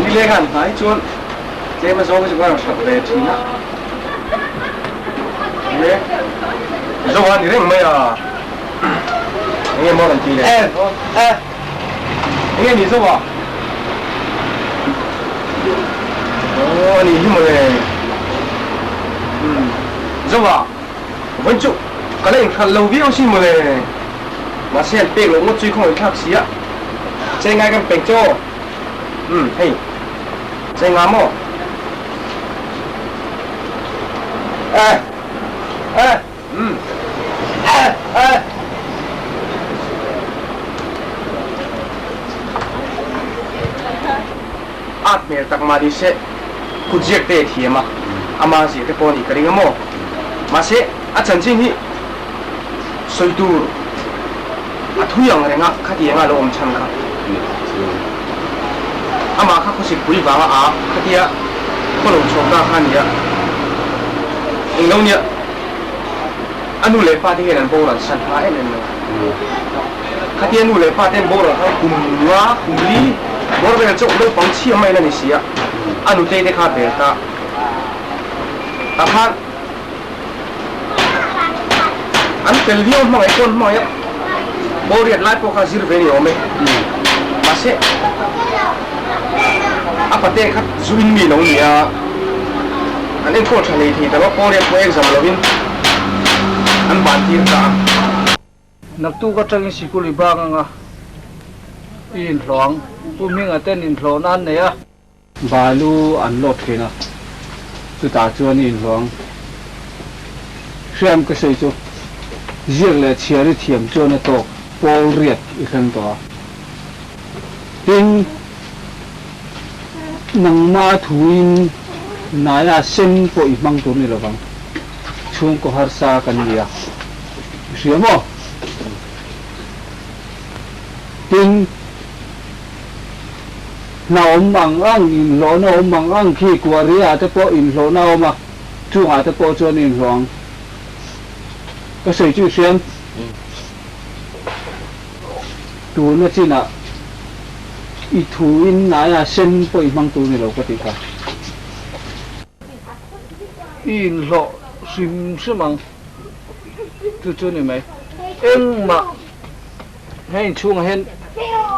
Nileng han hnai chuan tlem a zawng chu ka rawn hralh ve thin a. Nileng zo a ni reng mai a. Enge maw rawn ti leh? Enge ni zo a? Aw a ni hi mawle. Umm zo a. Vawiin chu ka la inhralh lo viau sin mawle. Mahse an pek loh ngawt chu i khawngaih thlak si a. Chei ngai kan pek che aw. Umm hei chei nga maw? Eh eh umm eh eh. At hmel tak mah ni se kutziak te thiam a, ama ziah te pawh a nih ka ring a maw? Mahse a chanchin hi sawi tur a thui ang reng a, khatiang a lo awm chhan kha. Amah kha khawsik pui vanga a khatia khaw lo chhuak ta kha a ni a, englo nia a nu leh pa te hian an boral san hma em em lo. Khatia nu leh pa te an boral khan kum nga, kum li bawr vel chauh naupang chhia mai la ni si a, a nutei te kha a bel ta. Tah khan an fel viau hmangaih pawn hmangaih a, bawriat lai pawh kha zir ve ni awm e. Mahse, a pate kha zu in mi lo ni a, an enkawl tha nei thei ta lo, bawriat pawh exam lovin an ban tir ta a. Naktuk atangin sikul i bang anga i inhlawh ang. Pu Hminga ten inhlawhna an nei a. Balu an lawt thin a, chutah chuan i inhlawh ang. Hriam ka sawi chu ziak leh chhiar i thiam chuan a tawk pawl riat i thleng tawh a. Tin, nangmah thuin naia sen pawh i hmang tur ni lovang. Chhungkaw harsa kan ni a, i hria maw? Tin, hna awm ang ang, inhlawhna awm ang ang khi kuahriah te pawh inhlawhna a awm a, chungah te pawh chuan i inhlawh ang. Ka sawi chu i hriam? Tuna chinah i thu in naia sen pawh i hmang tur ni lo ka tih kha. I inhlawh hrim hrim ang chu chu ni mai. Engmah he inchhungah hian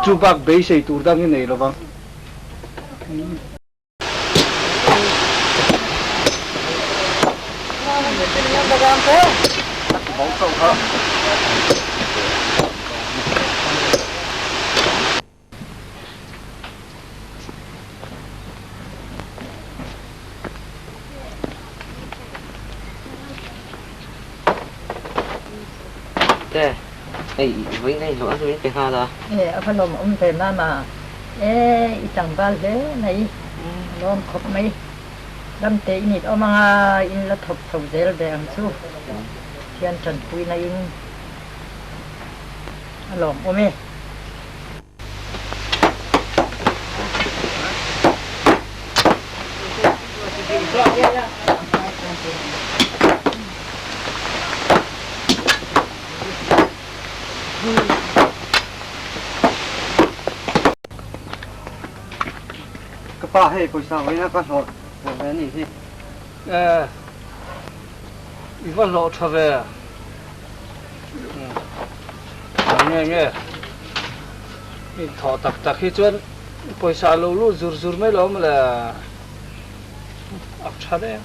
chu bak beisei tur dang i nei lovang. Te, hei vawiin ka inhlawh a hnuin pe nghal a. E, a va lawmawm ve mama. E, i tlangval hle mai, lawm khawp mai. Ramte i nit awm anga in la thawk chho zel ve ang chu. Thian tanpuina in a lawmawm e. Ka pa hei pawisa vawiin a ka hlawh hlawh ve a nih hi. E, i va hlawh tha ve. Nge nge, i thawh tak tak hi chuan pawisa lo lut zur zur mai lo maw le, a tha reng.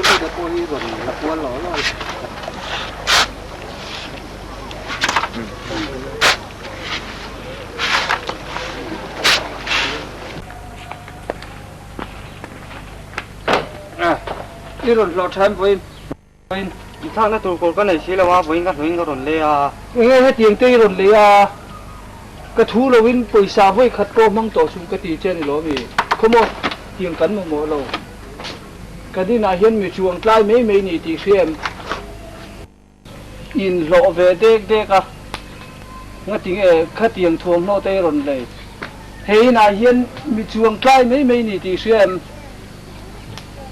sir te pawh hi rawn la kual lo lo a ni. I rawn hlawh tha em vawiin? Vawiin inthlakna tur kawr ka nei si lo a, vawiin ka hlawhin ka rawn lei a. Enge hetiang te i rawn lei a? Ka thu loin pawisa vawi khat pawh hmang tawh suh ka ti che a ni lo mi? Khawmaw, tiang kan mamawh lo. Kan inah hian mi chuang tlai mai mai ni tih hria em? Inhlawh ve dek dek a, ngatinge khatiang thuamhnaw te i rawn lei? He inah hian mi chuang tlai mai mai ni tih hria em?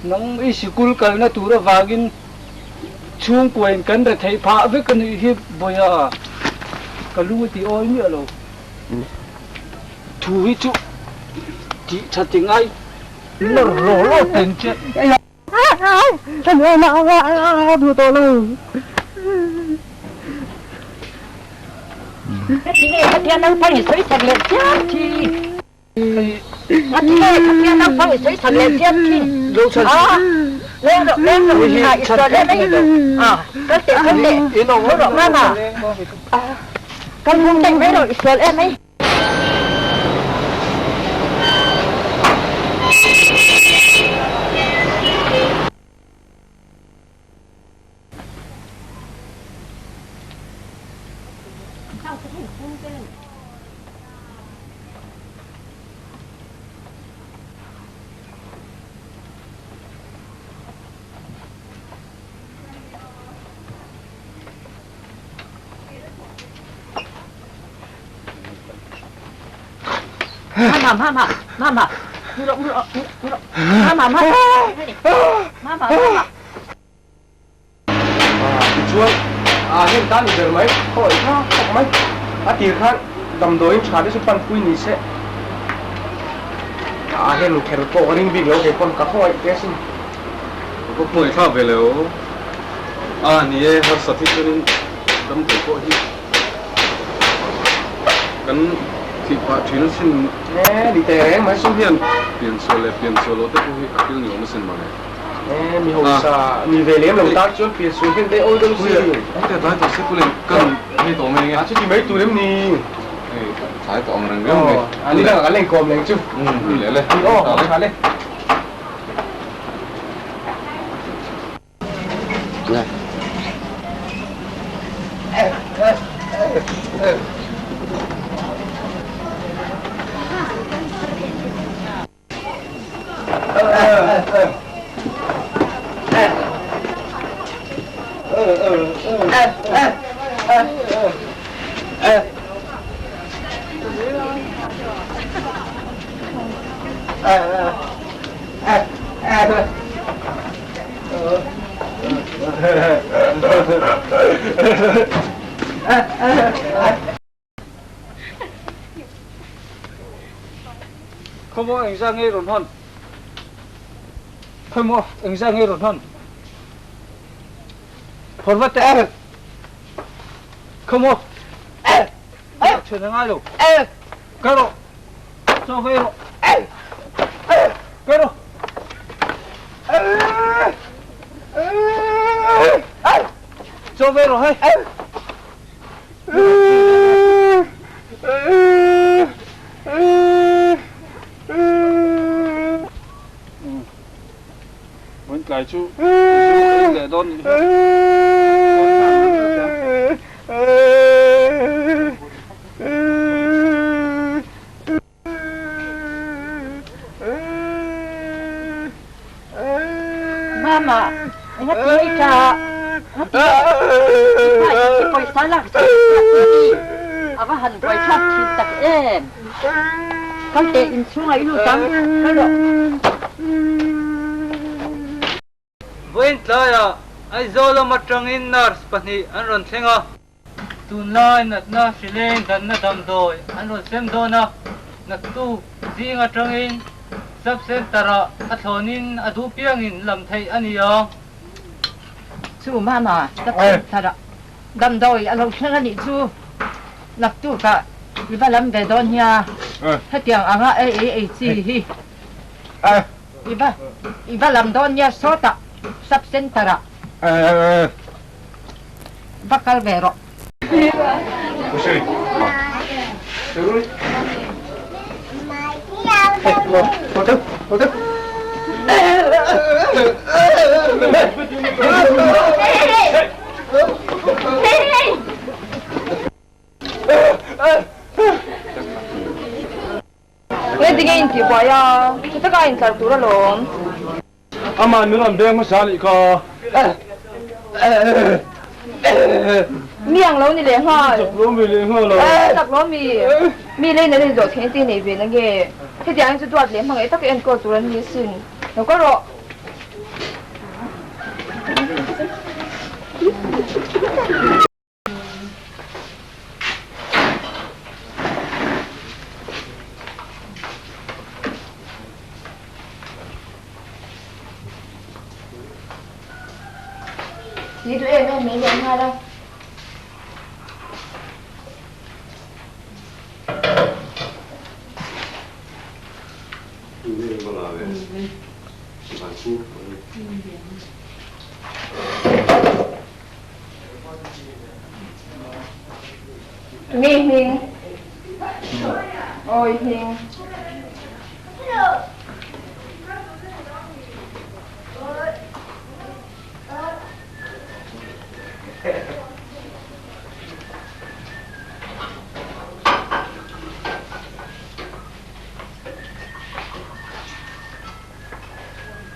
Nang i sikul kalna tur avangin chhungkuain kan retheih phah vek a nih hi Bawiha, ka lung a ti awi miah lo. Thu hi chu tih tha ti ngai lawr law law teng che. Tichuan, heng tan i ber mai, khaw i tha khawp mai. A tir khan damdawiin tha te chu panpui ni se. A heng kher pawh ka ring bik lo kei pawn ka khawngaih te asin. Ka khawngaih thlak ve lo. A ni e, harsat hi chuanin damdawi pawh hi kan thih phah thin asin. E, ni teh reng mai. Sum hian piansual leh piansual loh te pawh hi a thil ni awm asin mawle. E, mi hausa ni ve lem lo tan chuan piansual hian daih awl deuh si. Heta tlai tawh se kulin kan hei tawh mai nge. A chuti mai tur em ni? Hei tlai tawh ang reng reng mai. A ni dangah kan la inkawm leng chu. Ni leh le. Aw, tha le. Khawmaw engzah nge rawn hawn? Khawmaw engzah nge rawn hawn? Phawr vat teh. Khawmaw. Thian a ngai lo. Kal rawh. Chaw vei rawh. Kal rawh. Chaw vei rawh hei. Vawiin tlai chu zu in leh dawn nih hi. Mama, enga ti ei ta? Enga ti ei? Pawisa lak chak chiah ni. A va han buai thlak thin tak em. Kal teh inchhungah i lut ang, kal rawh. Vawiin tlaiah Aizawl lam atangin nurse pahnih an rawn thleng a. Tunlai natna hrileng danna damdawi an rawn sem dawn a, naktuk zing atangin Sub Centre-ah a thlawnin a duh piangin lam theih a ni ang. Chu mama Sub Centre-ah damdawi a lo thleng a nih chu naktukah i va lam ve dawn nia, hetiang anga ei ei chi hi. I va i va lam dawn nia sawtah. Sub Centre ah va kal ve rawh. Ngatinge in tihbuai a, tha taka intlar tur alawm. Amah min rawn beng hmasa anih kha. Mi ang lo ni leh nghal. Chak lo mi leh nghal a. Chak lo mi. Mi lei na rin zawh theih te nei ve na nge. Hetiang hi chu duat leh hmangaih taka enkawl tur an ni asin. Lo kal rawh. Ni duh em em mai leh nghal a. Tunge hming? Awi hming.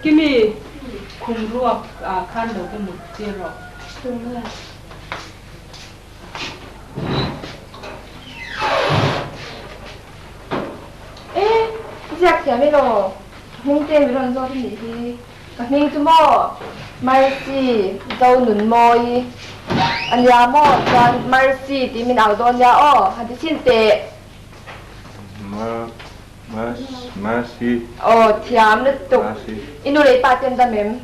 Kimi, khum ruak ah khan lo ka mut tir rawh. E, ziak thiam i law? Ka hming te mi rawn zawt a nih hi. Ka hming chu maw? Mercy Zonunmawi a nia maw? Chuan Mercy tih min au dawn nia aw, han ti chhin teh. Mercy. Aw, thiam lutuk. I nu leh i pa te an dam em?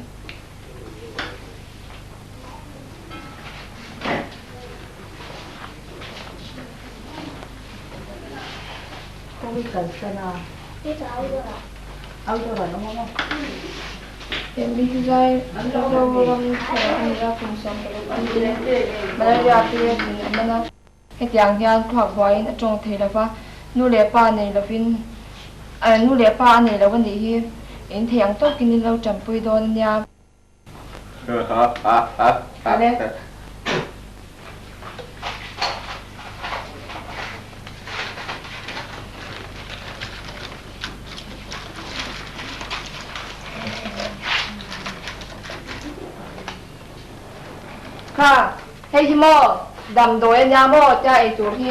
Hetiang hian thluak buaiin a tawng thei lova, nu leh pa nei lovin nu leh pa a nei lo a nih hi in thei ang tawkin in lo tanpui dawn a nia. Kha, hei hi maw damdawi a nia maw tia ei tur hi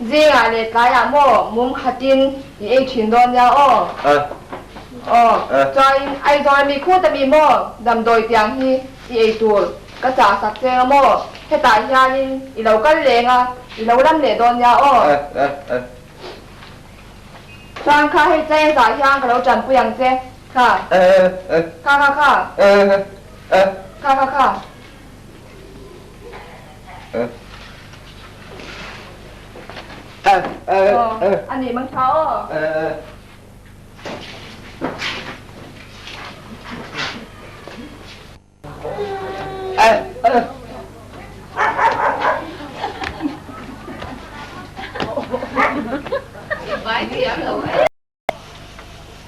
zingah leh tlaiah maw mum khatin i ei thin dawn nia aw. Aw, chuanin Aizawl ami khut ami maw damdawi tiang hi i ei tur ka chah sak cheng a maw hetah hianin i lo kal leng a i lo lam leh dawn nia aw. Chuan kha hei cheng zah hian ka lo tanpui ang che kha kha kha kha kha kha kha. Aw, a nih mang tha aw.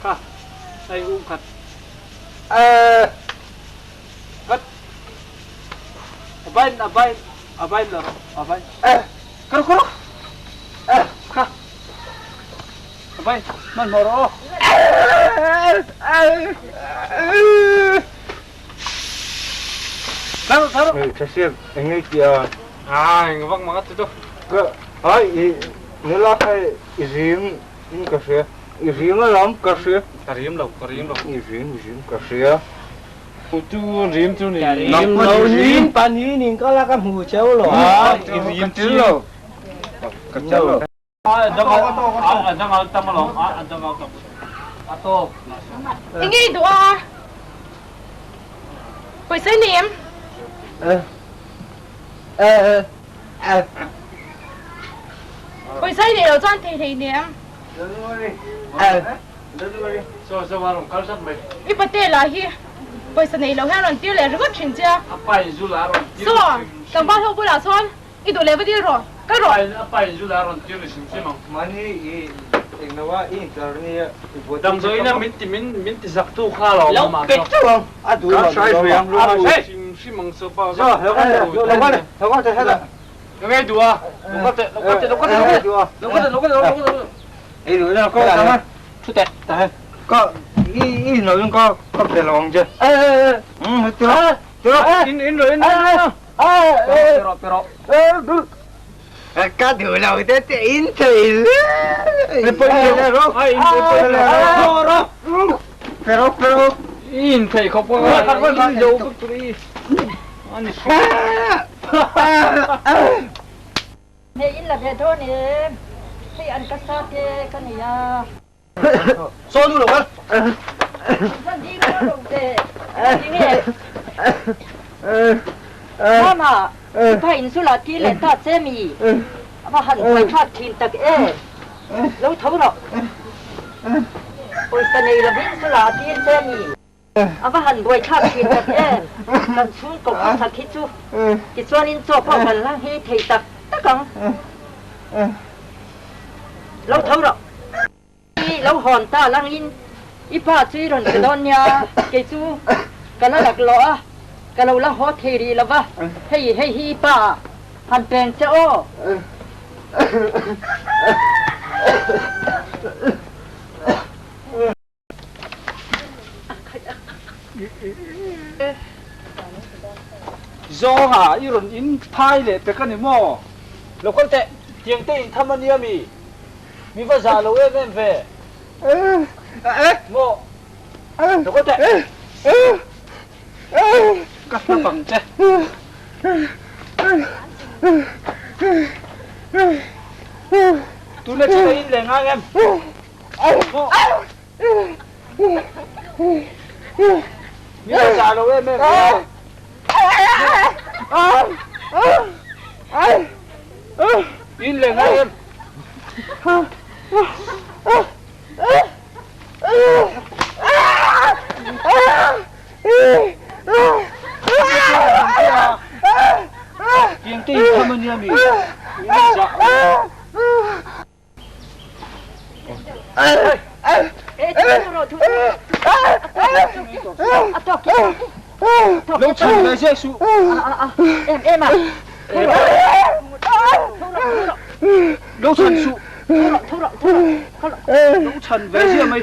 Kha, hei um khat. Vat. A bain, a bain, a bain la rawh, a bain. Kar kar. Kha. A bain, hmanhmawh rawh aw. Thar thar. Hei Thasiak eng ei tih a? A eng vak mak a ti tu. Ka ai i nula kha i rim in ka hria. I rim alawm ka hria. Ka rim lo, ka rim lo. I rim, i rim ka hria. Tu rim chu ni. Rim lo rim pa ni ning ka la ka hmu cheu lo. A i rim chi lo. Ka chel lo. A dang a dang al tam alawm, a dang al tam. A tawp. Enge i duh a? Pawisa i nei em? Pawisa i neih loh chuan thei hlei nei em? I pate lah hi Pawisa nei lo hian rawn tir leh ringawt thin che a. A pa in zu la rawn tir Saw, tlangval ho bulah sawn i duh leh va dil rawh, kal rawh. A pa in zu la rawn tir ni hrim hrim ang. Mahni i englo a i intlar nia i buai Damdawiin a min ti min min ti zak tu kha lo Lo mah pe chu. teuh ang. A duh lo Ka duh lo ang. A rui hrim hrim ang chu pa. Zo, lo kal teh, lo kal teh, lo kal teh hetah. Ka ngei duh a, lo kal teh, lo kal teh, lo kal teh, lo kal teh, lo kal teh, lo kal teh. Ei duh ila ka kal a. Thu teh. Teh. Ka i i lo in ka ka pe lo ang che. Um ti rawh ti rawh. In in rawh in in. Pe rawh pe rawh. Ka duh lo te te in thei le. Pe rawh. Ai in pe rawh. Pe rawh pe rawh. In thei khawp a in lo vek tur i. Ani Hei in la ve dawn em? Hei an ka sa te ka nei a. Saw nu lo kal. Chuan ding lo lo ve. Ding e. Mama, pa in chu la ti leh ta che mi. A va han buai thlak thin tak e. Lo tho rawh. Pawisa nei lovin chu la tir che mi. A va han buai thlak thin tak em! Kan chhungkaw khawsak hi chu tichuanin chaw pawh kan la nghei thei tak tak ang. Lo tho rawh. I lo hawn ta langin i pa chu i rawn pe dawn nia, kei chu ka la lak lawh a, ka lo la haw thei rih lo va, hei hei hi i pa han peng che aw. Zawnga i rawn in phai leh pek a ni maw? Lo kal teh, tiang te in tham a nia mi? Mi va zah lo em em ve. Maw? Lo kal teh. Ka hlap ang che. Tuna chu ka in leh ngai em? Mi va zah lo em em In leh ngai em. Tiang te in tham a nia mi. Mi zah lo. Lo chhan ve ziah suh. Lo chhan suh. Lo chhan ve ziah mai.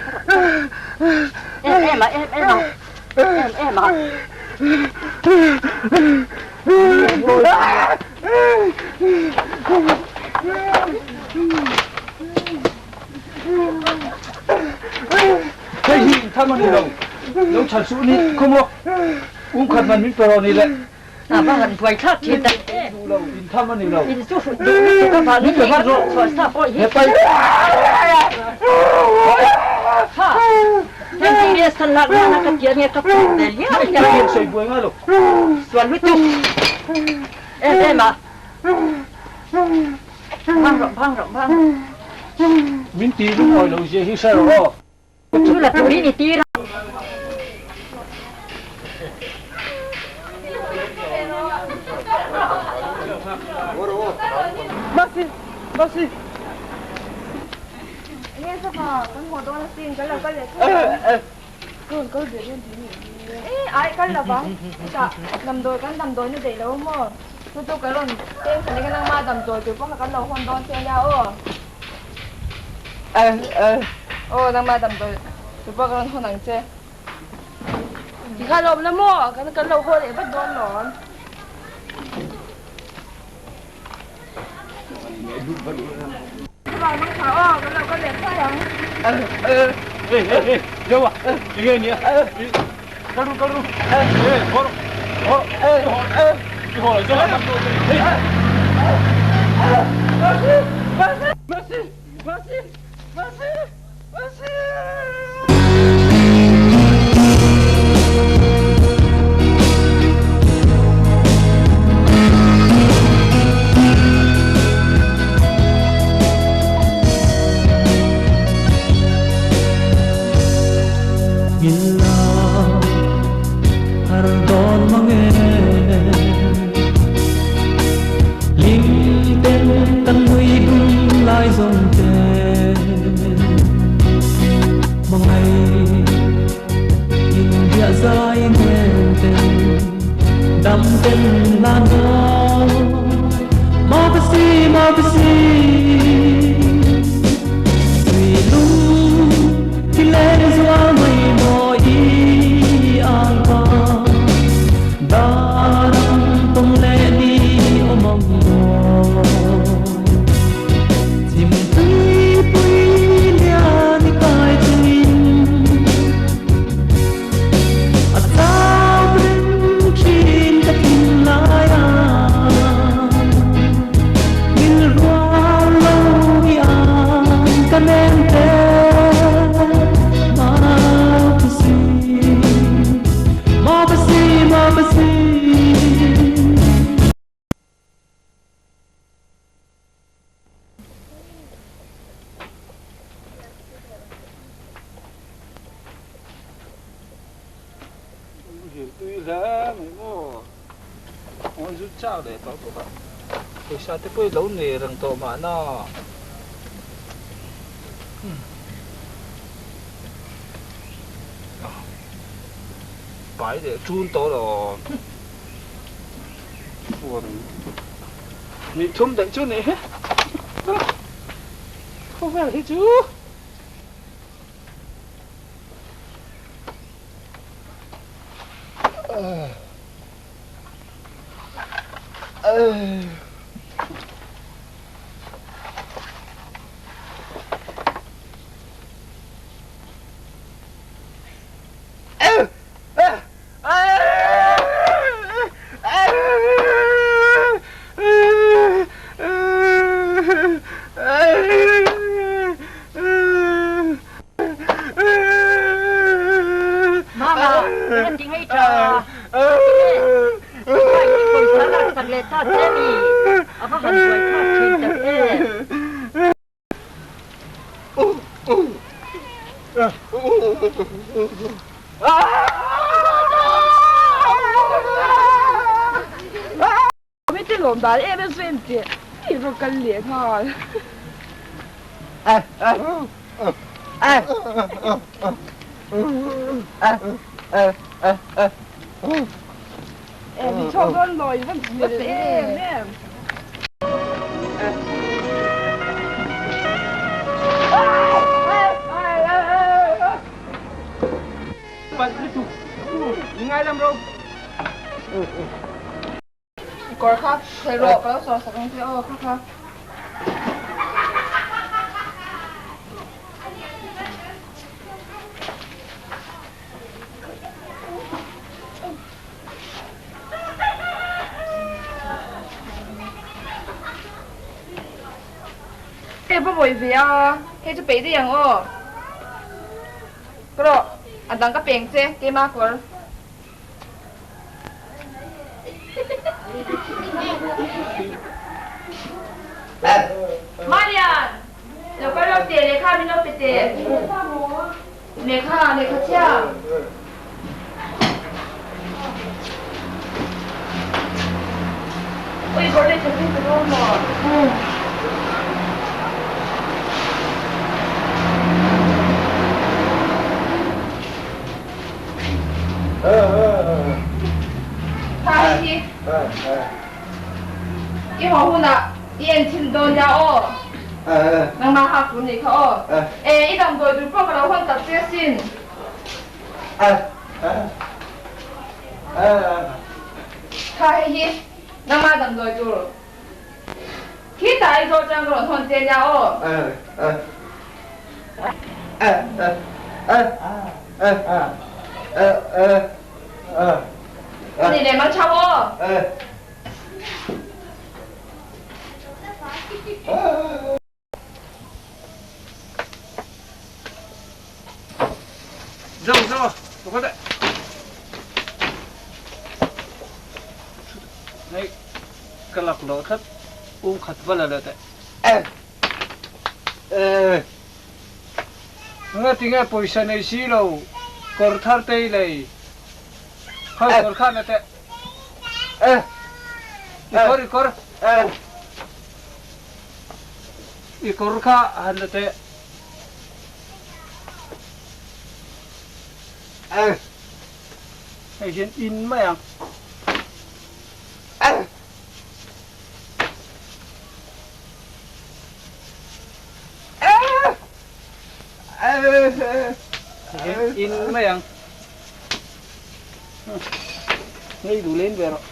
Hei hi tham a ni lo, lo chhan suh ni khaw maw, um khat man min pe rawh ni le. A va han buai thlak thin tak em. Duh lo, in tham a ni lo. In chu duh lutuk avangin hei ka thawh chhuah sa pawh hi. Kha, heng serious an lak nana ka tia nge ka phur ve liau liau. Hei sawi buai ngai lo. Sual lutuk. Em em a. Bang rawh, bang rawh, bang rawh. Min ti lungawi lo zia hi hre rawh aw. Chu la turin i tir a. Aw nangmah damdawi chu pawh ka rawn hawn ang che. Tikha lawm la maw? Kan kan lo haw leh vat dawn lawm. Chuvang mang kha aw kan lo kal leh thuai ang. Hey hey hey Deuh a enge nia kal ru kal ru hey haw rawh haw rawh i haw lo zawng hey. Mercy Mercy Mercy Mercy. tui hle mai maw. Aw zu chak leh tawh bawk a, pawisa te pawh i lo nei reng tawh mahna. Pai leh ṭun tawh lo. Ni thum daih chu nih hi. Khawvel hi chu. Mama, eng ti ngei tha? Tinge? I pa in i pawisa lak sak leh ta che mi? A va han buai thlak thin tak em? Mite lawm dan em em chu en teh i rawn kal leh nghal. Em i chhuak dawn lawi va hmel em em. Kawr kha khawi rawh ka lo sawi sak ang che aw kha kha. Hei va mawi ve a, hei chu peih daih ang aw. Ka rawh, a dang ka peng che keimah kawr. Marian, lo kal lo teh lehkha min lo pe teh. Lehkha, lehkha chhia. Ui, kawr leh thak in pe dawn maw? Kha hi i haw hunah i en chhin dawn nia aw. Nangmah hak tur nih kha aw. E, i damdawi tur pawh ka lo hawn tak che asin. Kha hei hi nangmah damdawi tur khitah i zawh chang ka rawn hawn che nia aw. Ni leh mang chau aw. Zo zo, lo kal teh. Hei, ka laklawh tlat, um khat va la leh teh. Nga tinge pawisa nei si lo kawr thar te i lei khawi kawr khan a teh i kawr i kawr i kawr kha han la teh hei hian in mai ang. In mai ang. Ngei duh len ve rawh.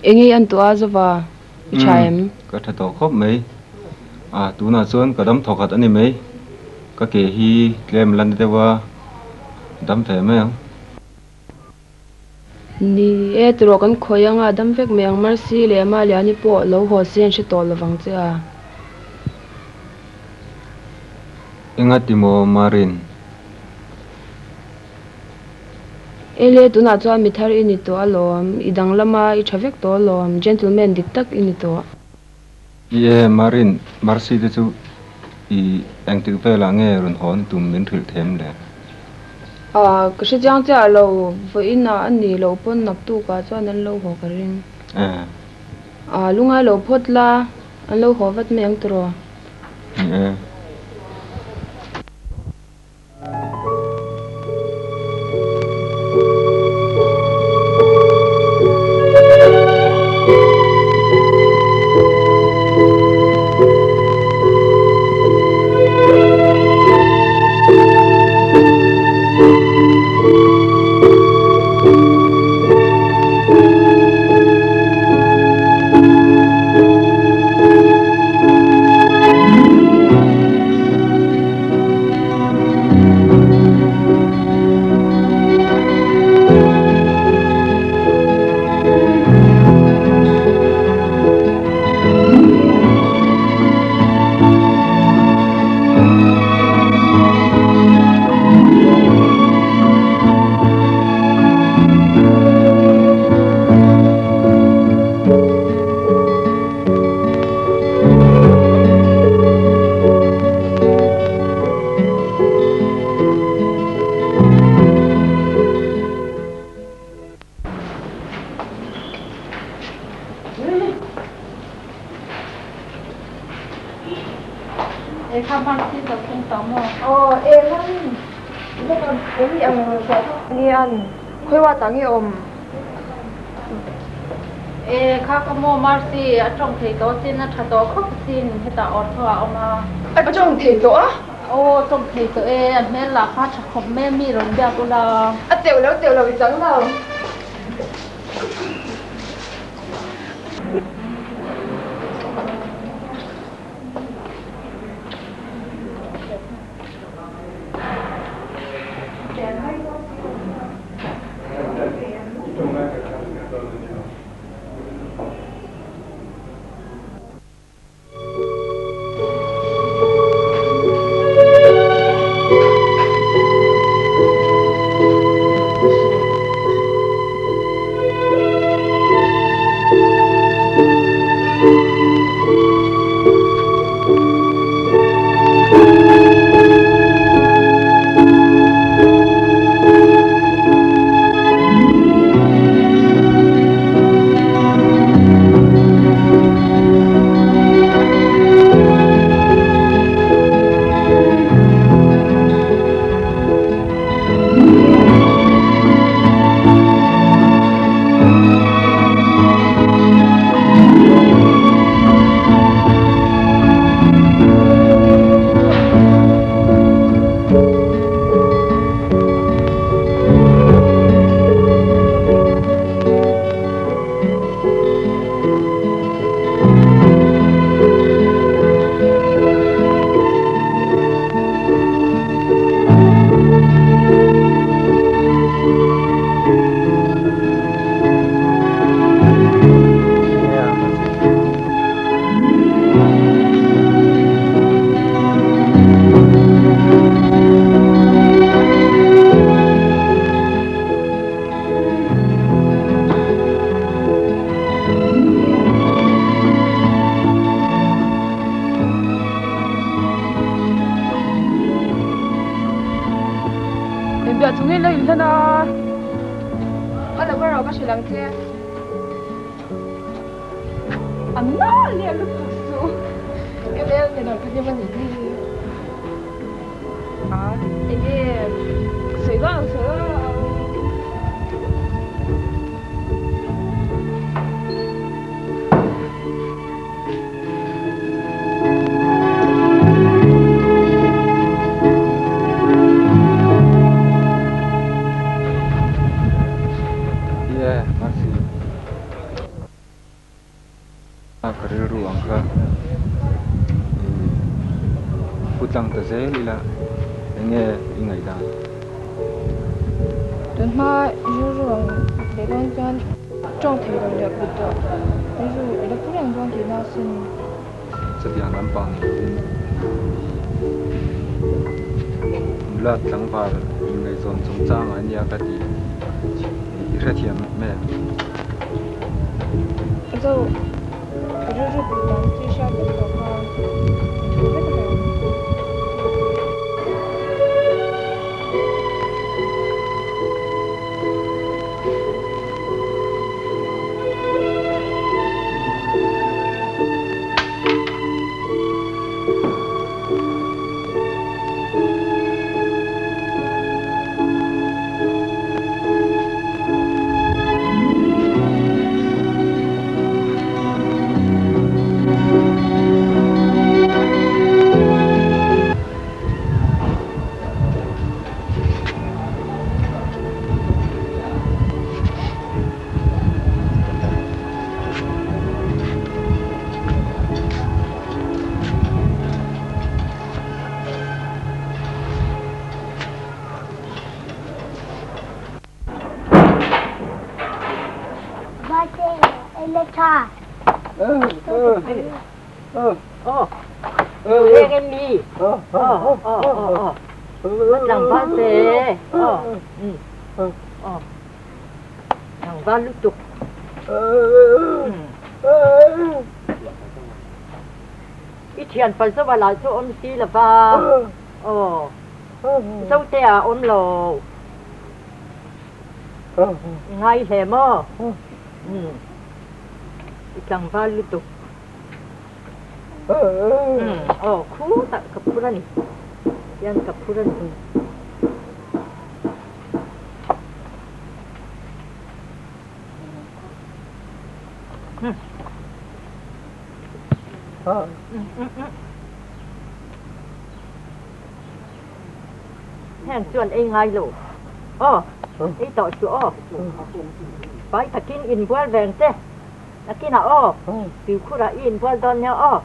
Enge an tuah a zova i tha em? Ka tha tawh khawp mai. A tunah chuan ka dam thawkhat a ni mai. Ka ke hi tlem la ni deuh a, dam ve mai ang. Ni e, tiraw kan khawi anga dam vek mai ang Mercy leh Maliani pawh lo haw se an hre tawh lovang che a. Enga ti maw Marin? Ele, tunah chuan mi thar i ni tawh alawm, i danglama i tha vek tawh alawm, gentleman dik tak i ni tawh. I e, Marin, Mercy te chu i engtik velah nge rawn hawn tum min hrilh them le? Ah, ka hre chiang chiah lo, vawiinah a nih loh pawn naktukah chuan an lo haw ka ring. E. Ah, lungai lo phawt la, an lo haw vat mai ang tiraw? Ni e. A tawng thei tawh a? Aw, tawng thei tawh e, a hmel lah kha tha khawp mai a mi rawn biak ula. A teuh lo teuh lo i chang lo. Engtiah chu nge la inhlan a? A lo va rawh ka hrilh ang che. A na leh lutuk suh. Ka lel ni lo ka hlim a nih hi. A enge sawi dawn ang sawi dawn ang. Ye, Marcy. Ka rilru ang kha i pu tlang ta zel ila enge i ngaihdan? Tunhma rilru ang leh dawn chuan tawng thei lo leh kut tawh rilru i la pu reng dawn tihna a sin. Chutiang lampang ni lovin i nula tlangval inngaihzawn chungchang a nia ka tih i hrethiam em? Zo, ka rilru put dan chu i hriat vek tawh kha, i thu vek alawm. I thian pal zo a lai chu awm si lo va, aw Zote ah awm lo. I ngai hle maw? Umm i tlangval lutuk. Umm aw khutah ka phur a ni, hian ka phur a ni. Heng chuan ei ngai lo. Aw, ei tawh suh aw. Pai takin inbual veng che. Nakinah aw, tuikhurah i inbual dawn nia aw.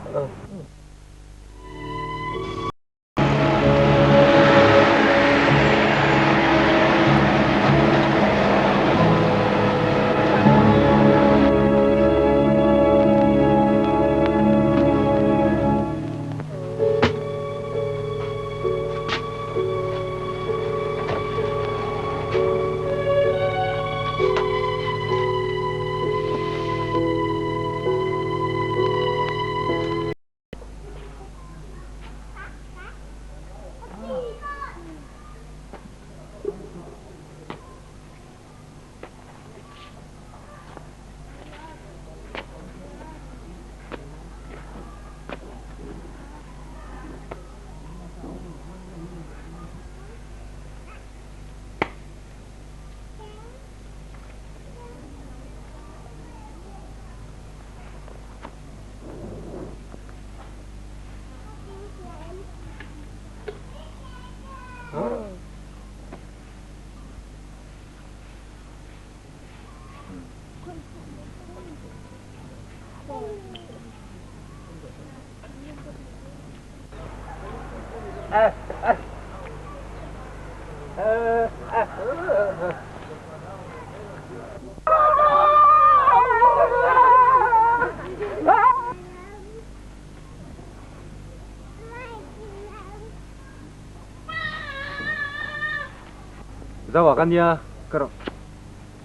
Zauah ka nia ka rawh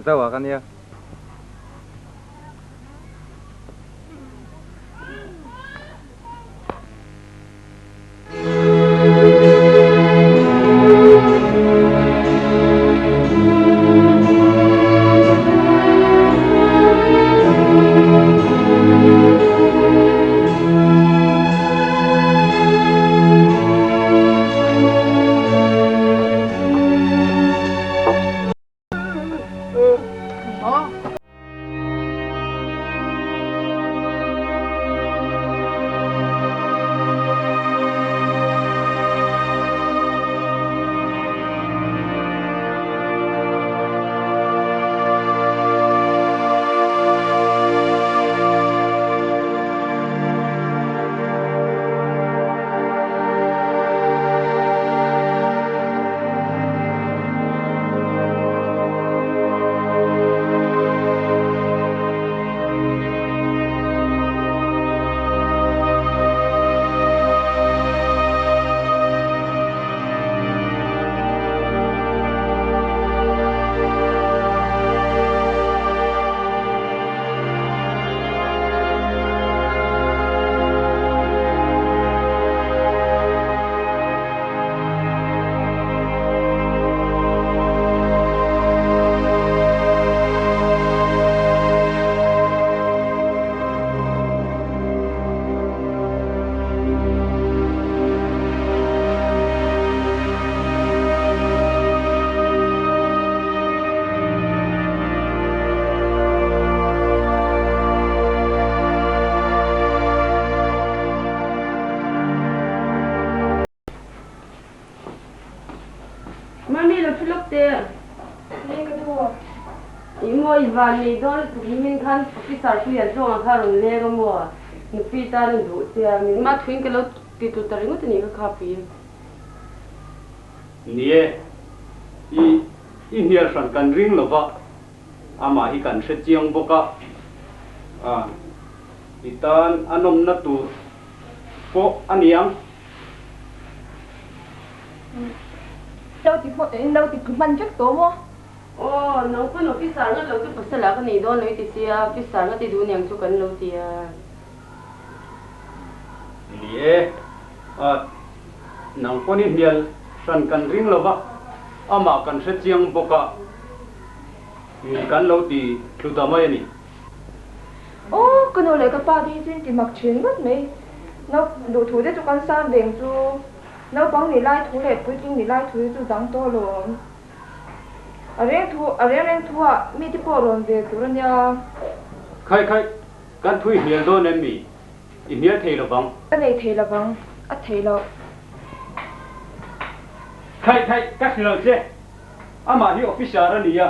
Zauah ka nia. lawk teh. Ni ka nu. I maw i van nei dawn lutuk nimin khan officer pui an tlawng ah kha rawn leng a maw? Nupui tan a duh che a, min mah thuin ka lo ti tut ta ringawt a nih ka khapui. Ni e, i i hnial hran kan ring lo va, amah hi kan hre chiang bawk a, a i tan a nawmna tur pawh a ni ang. Lo ti hmawt in lo ti hman vek tawh maw? Aw, nang pawn officer ngat lo chu pasal ah ka nei dawn lo i ti sia, officer ngat i duh niang chu kan lo ti a. Ni e, a nang pawn i hnial hran kan ring lo va, amah kan hre chiang bawk a, kan lo ti thlu ta mai a ni. Aw, ka nu leh ka pa te hi chu in ti mak thin ngawt mai. Nau duhthu te chu kan sam veng chu naupang ni lai thu leh puitling ni lai thu hi chu dang tawh alawm. A reng thu, a reng reng thu ah mi te pawh rawn ve tur a nia. Khai khai, kan thu i hnial dawn em mi? I hnial thei lovang. Ka nei thei lovang, a thei loh. Khai khai, ka hre lo che. Amah hi officer a ni a,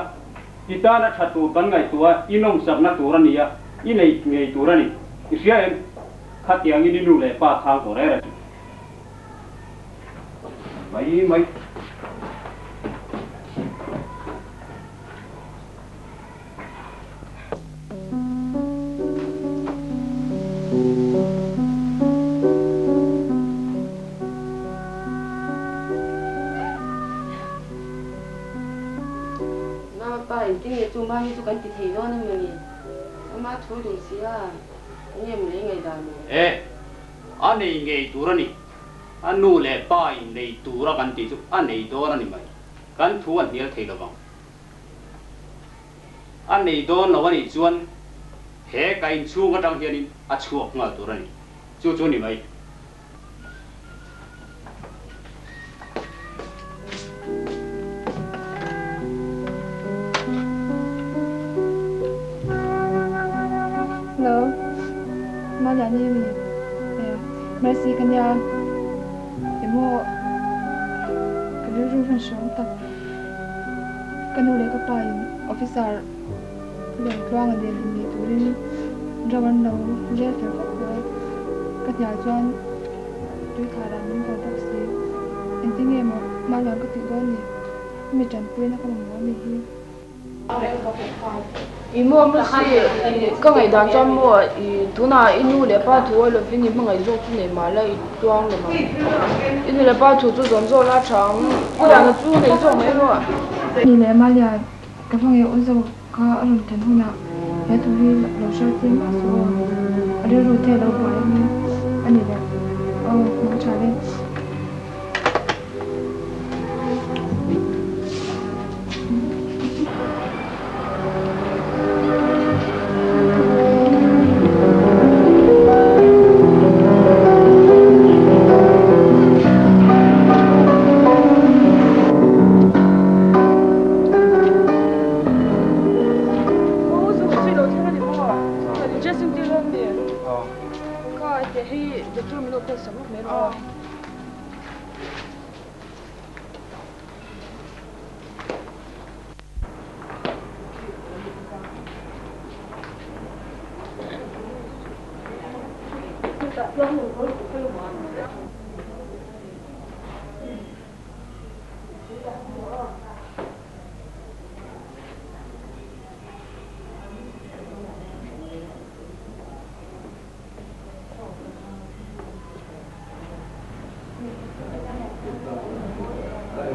i tana tha tur kan ngaihtuah a, i nawmsakna tur a ni a, i nei ngei tur a ni. I hria em? Khatiangin i nu leh pa chhang tawh reng reng suh. Mai mai. Mama pa engtin nge chu mami chu kan ti thei dawn a mawni? Ama thu duh si a, enge maw lei ngaihdan maw? E, a nei ngei tur a ni. A nu leh pa in nei tur a kan tih chu a nei dawn a ni mai. Kan thu a hnial thei lovang. A nei dawn lo a nih chuan he ka inchhung atang hianin a chhuak nghal tur a ni. Chu chu ni mai. Hello, Maliani a mi? Mercy ka nia, emaw ka rilru hman hreawm tak. Ka nu leh ka pa in officer Liantluanga nen inneih turin ro an lo rel fel vek tawh a, ka hnial chuan tuithlar ah min haw bawk si. Engtin nge maw Malian ka tih dawn ni? Mi tanpuina ka mamawh a nih hi. I maw Mercy, ka ngaihdan chuan maw i tunah i nu leh pa thu a lovin i hmangaih zawk chu nei mah la i tuang lo ang. I nu leh pa thu chu zawm zawk la tha ang, i dahna chu nei zawk mai rawh. Ni leh Malian, ka hmangaih u zawk kha a rawn thlen hunah he thu hi lo hriat tir mah suh aw, a rilru te a lo buai ang e, a ni leh aw, hmang tha le.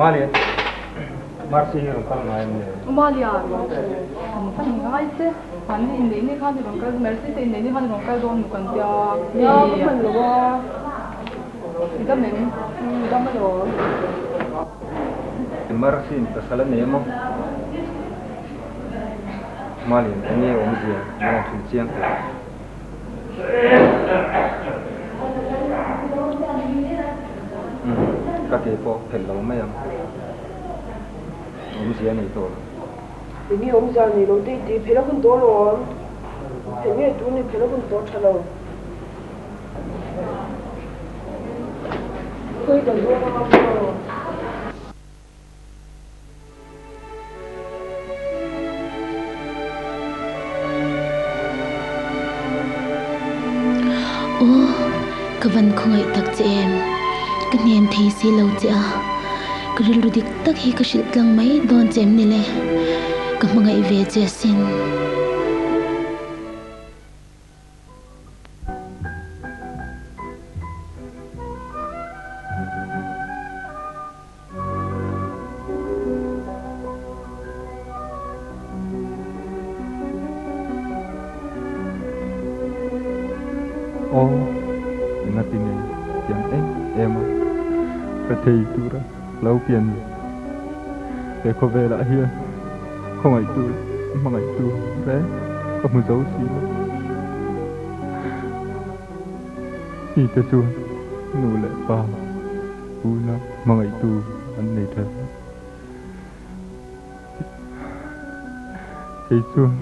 Malian, Marcy hi rawn kal ngai em le? Malian, kan va ni ngai che. An inneih ni khan i rawn kal, Mercy te inneih ni khan i rawn kal dawn maw kan tia. Nia, ka hman lo a. I dam em? I dam alawm. Mercy in pasal a nei emaw? Malian, enge awmzia? Min rawn hrilh chiang teh. Umm, ka ke pawh phelh lo mai ang. Awmzia a nei tawh lo. Enge awmzia a nei lo te i ti, phelh a hun tawh alawm. Phelh nge tur ni, phelh a hun tawh tha lo. Khawi kan dawn anga maw? van khawngaih tak che em? Ka hnem thei si lo che a, ka rilru dik tak hi ka hrilh tlang mai dawn che em ni le? Ka hmangaih ve che asin. Aw, engati nge tiang em em a ka thei tura lo pian ve. He khawvelah hian khawngaihtu leh hmangaihtu reng ka hmu zo si lo. Mite chuan nu leh pa Tuna hmangaihtu an nei tha hle. Kei chuan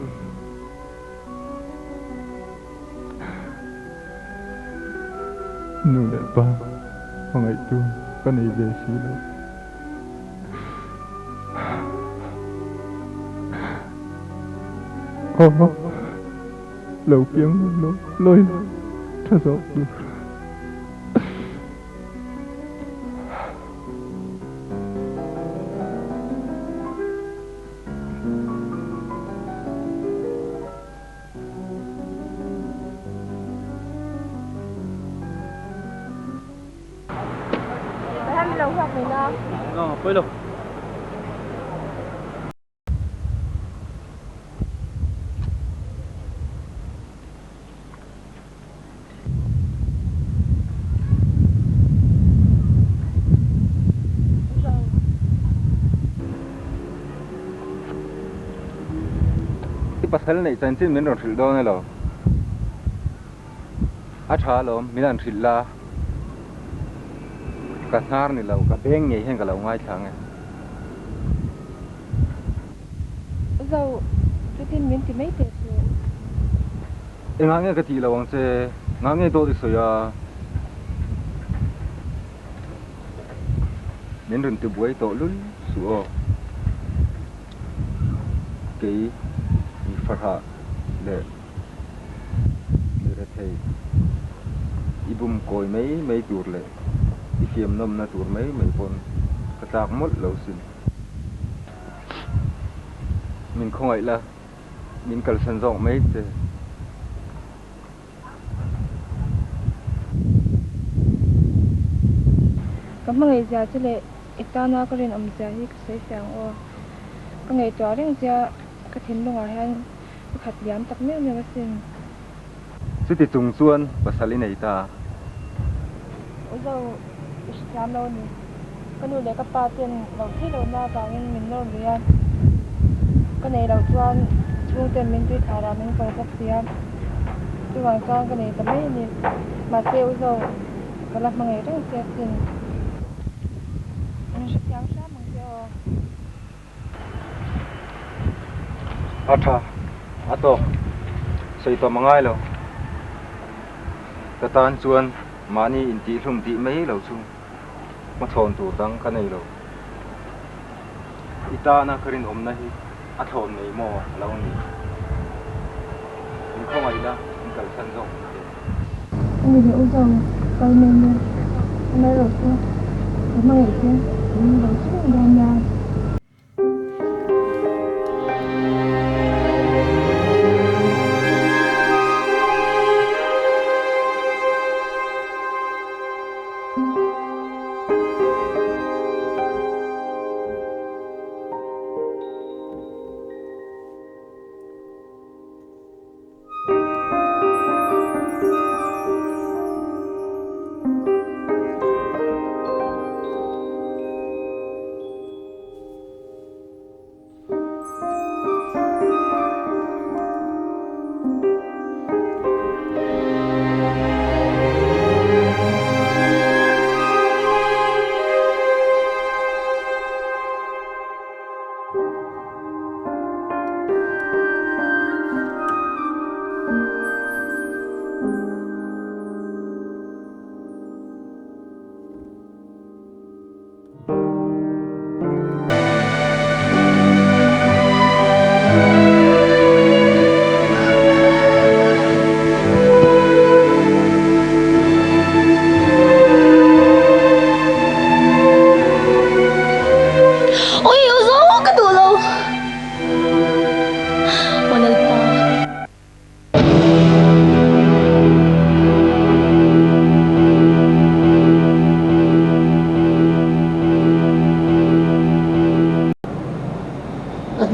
nu leh pa hmangaihtu ka nei ve si lo. Aw, lo piang lo lawi tha zawk tur. I pasal neih chanchin min rawn hrilh dawn elo? A tha alawm, min han hrilh la. Ka hnar ni lo, ka beng ngei hian ka lo ngaithla ang e. Zo, chutin min ti mai teh suh. Engah nge ka tih lo ang che? Ngah nge dawt i sawi a? Min rawn ti buai tawh lul suh aw. Kei mi farhah leh mi rethei i bum kawi mai mai tur leh i fiamnawmna tur mai mai pawn ka tlak mawlh lo sin. Min khawngaih la, min kalsan zawk mai che. Ka hmangaih zia che leh i tana ka rinawm zia hi ka sawi fiah ang aw. Ka ngaihtuah reng zia ka thinlungah hian ka khat liam tak meuh meuh asin. Chuti chung chuan pasal i nei ta. U Zo, i hrethiam lo a ni. Ka nu leh ka pa ten lo thei lo na avangin min nawr lui a. Ka nei loh chuan chhungten min tui thlah rah min ko bawk si a. Chuvang chuan ka nei ta mai a ni. Mahse U Zo, ka la hmangaih reng che asin. Min hrethiam hram ang che aw. A tha, a tawk, sawi tawm a ngai lo. Ka tan chuan mahni intihhlum tih mai lo chu hmachhawn tur dang ka nei lo. I tana ka rinawmna hi a thlawn mai maw a lo ni. Min khawngaih la, min kalsan zawk ang che. A ni leh u zo, kal mai nia. Amaherawh chu ka hmangaih che, min lo hre reng dawn nia.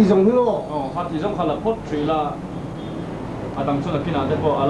zawng hi maw? Aw, khati zawng kha la phawt hrih la, a dang chu nakinah te pawh a.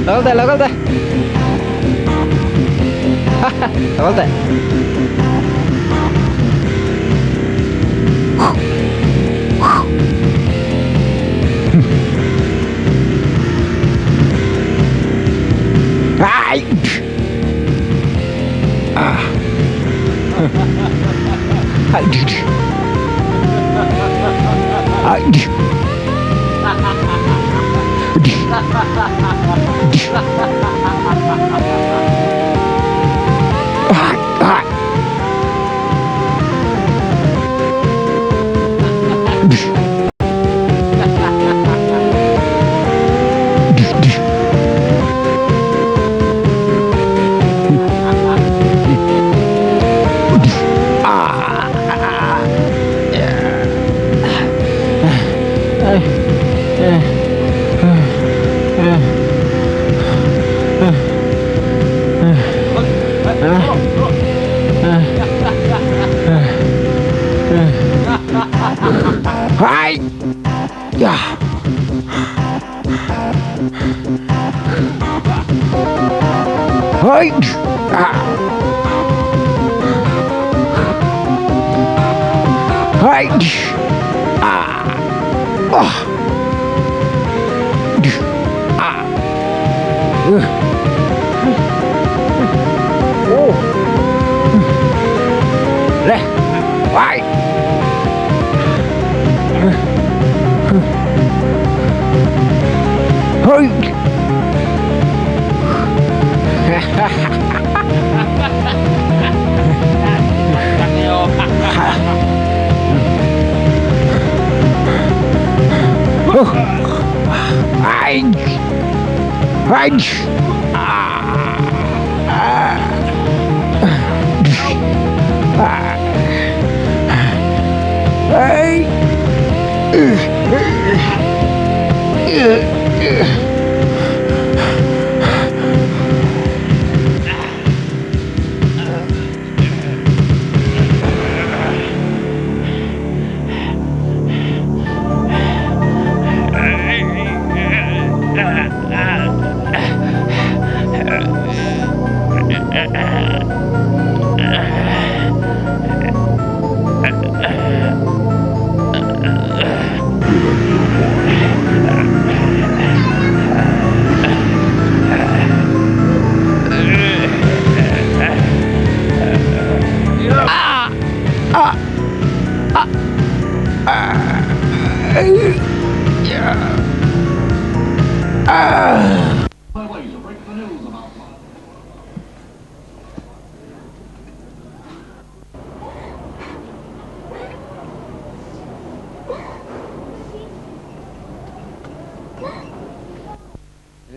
Lo kal teh, lo kal teh. Lo kal teh.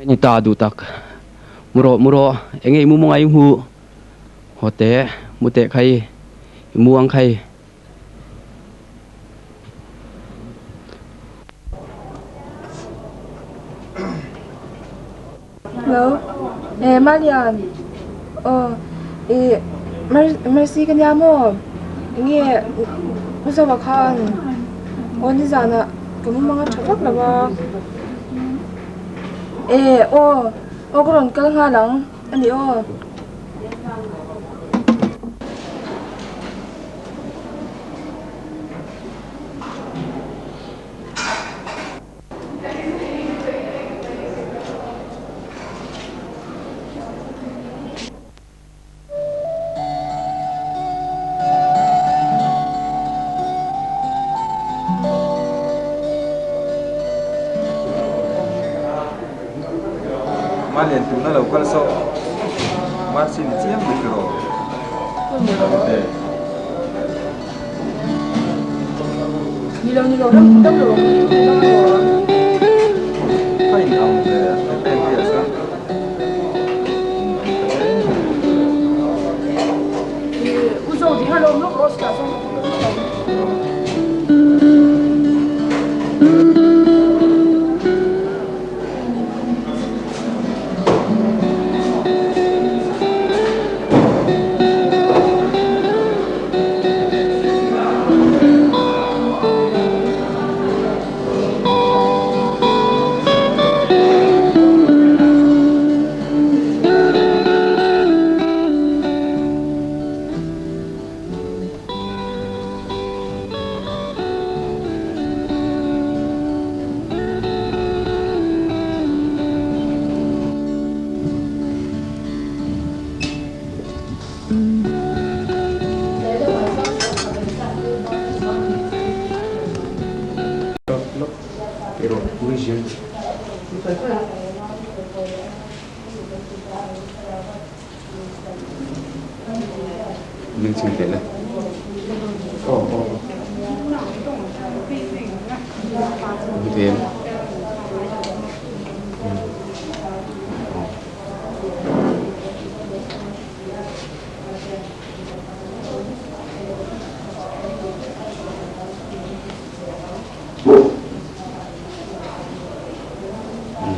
Ni ta duh tak. Mu rawh, mu rawh, enge i mu mawnga i hmuh? Haw teh, mu teh khai, i mu ang khai. Hello eh Malian aw ih Mercy ka nia maw enge U Zova khan aw nizanah ka mumang a tha vak lo a eh aw aw ka rawn kal nghal ang a ni aw. Malian tuna lo kal saw Mercy ni chiang mai tiraw.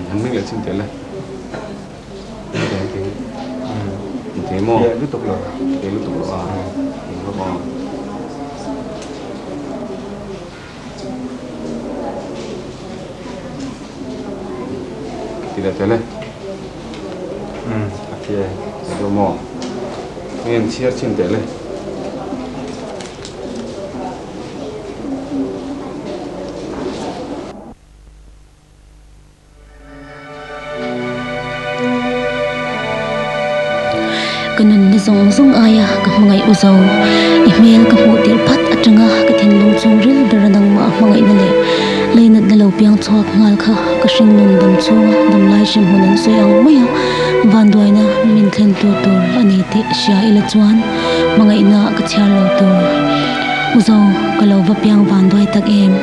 An meng leh chin tel e. Thế maw? Fiah lutuk lo. Fiah lutuk lo a. Eng vak aw. Ti leh tel e. A fiah e. Fiah deuh maw? Ngen chhiar chin tel e. Ka nunna zawng zawng aia ka hmangaih u zo. I hmel ka hmuh tirh phat atanga ka thinlung chhungril bera nangmah hmangaihna leh leinatna lo piang chhuak nghal kha ka hringnun dam chhunga damlai hremhmun an sawi ang mai a, vanduaina min thlen tur tur a ni tih hria ila chuan hmangaihna ka chhiar lo tur. U zo, ka lo va piang vanduai tak em?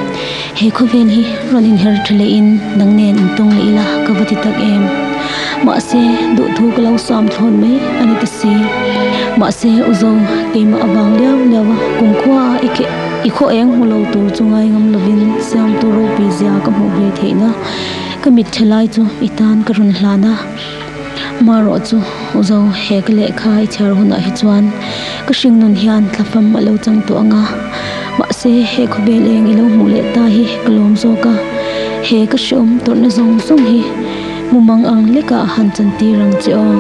He khawvel hi rawn inher tha leh in nang nen in tawng leh ila ka va ti tak em. Mahse, duhthu ka lo sam thlawn mai a ni ta si. Mahse, u zo, keimah avang liau liau a kumkhua a i keh i khaw eng hmu lo tur chu ngai ngam lovin siamtu ropui zia ka hmuh ve theihna ka mit tha lai chu i tan ka rawn hlan a. Marawh chu u zo, he ka lehkha i chhiar hunah hi chuan ka hringnun hian thlafam a lo chang tawh ang a. Mahse, he khawvel eng i lo hmuh leh ta hi ka lawm zawk a, he ka hreawm tawrhna zawng zawng hi mumang ang lekah han chantir ang che aw.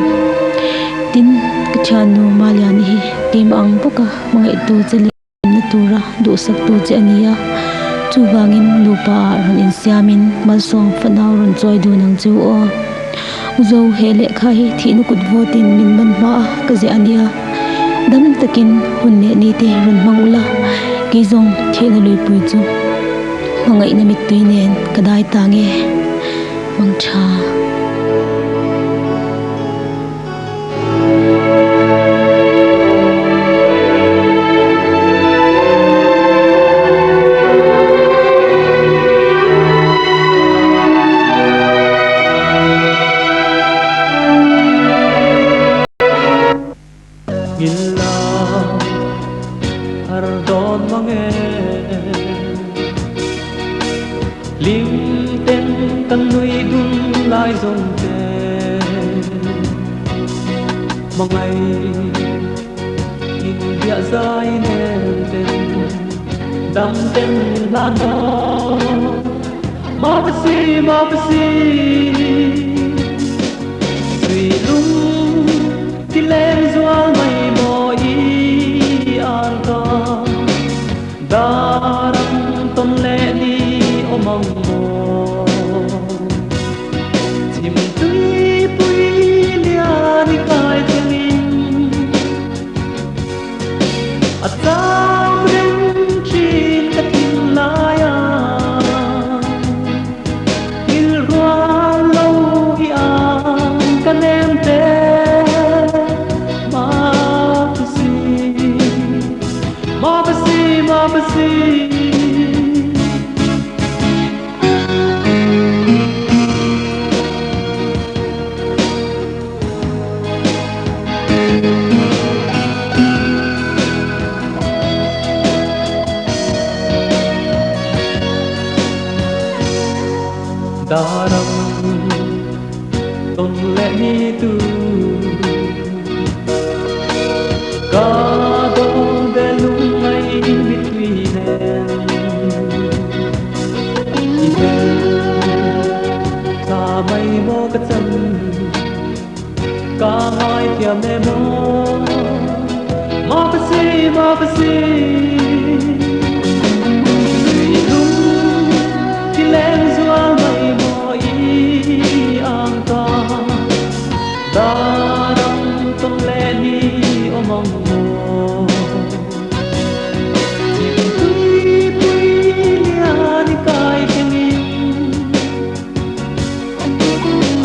Tin, ka thiannu Maliani hi keimah ang bawka hmangaihtu che leh na tura duhsaktu che a ni a, chuvangin nupa ah rawn insiamin malsawm fanau rawn chawi dun ang che u aw. Zo, he lehkha hi thihna kut vawtin min man hma a ka ziah a nia. Dam takin hun leh ni te rawn hmang ula, kei zawng thihna luipui chu hmangaihna mittui nen ka dai ta nge hmang tha. Mangai in bia zai nem ten dam ten la no ma pa si ma pa si Tùy lung ti leng zual mai mo i an ka Daram ton le ni o mong mo Chim tui pui lia ni kai thlengin A cham reng thin ka thin lai a Ngil rual lo i ang ka nem te Ma pa si Ma pa si ma pa si Daram ton le ni tu Ka do de lung ngai mi tui nen I hmel tla mai maw ka chan Ka ngai thiam e maw Ma pa si ma pa si Tui lung ti leng zual mai maw i ang ta Daram ton le ni awm ang maw Chim tui pui lian i kai thlengin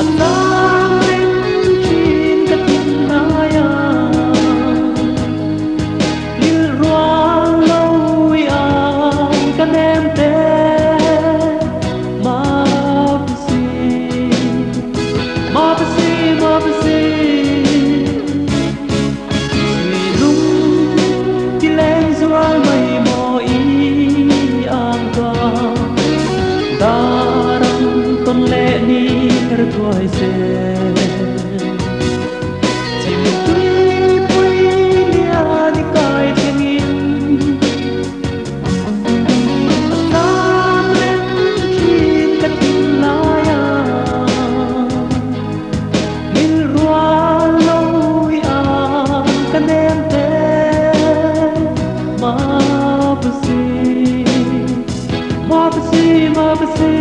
A tlang reng thin ka thin lai a Lil rual lo i ang ka nem te Ma pa si ma pa si ma pa si Tui lung ti leng zual mai maw i ang ka Daram ton le ni her thuai se Chim tui pui lian i kai thlengin A tlang reng thin ka thin lai a Ngil rual lo i ang ka nem te Ma pa si ma pa si ma pa si.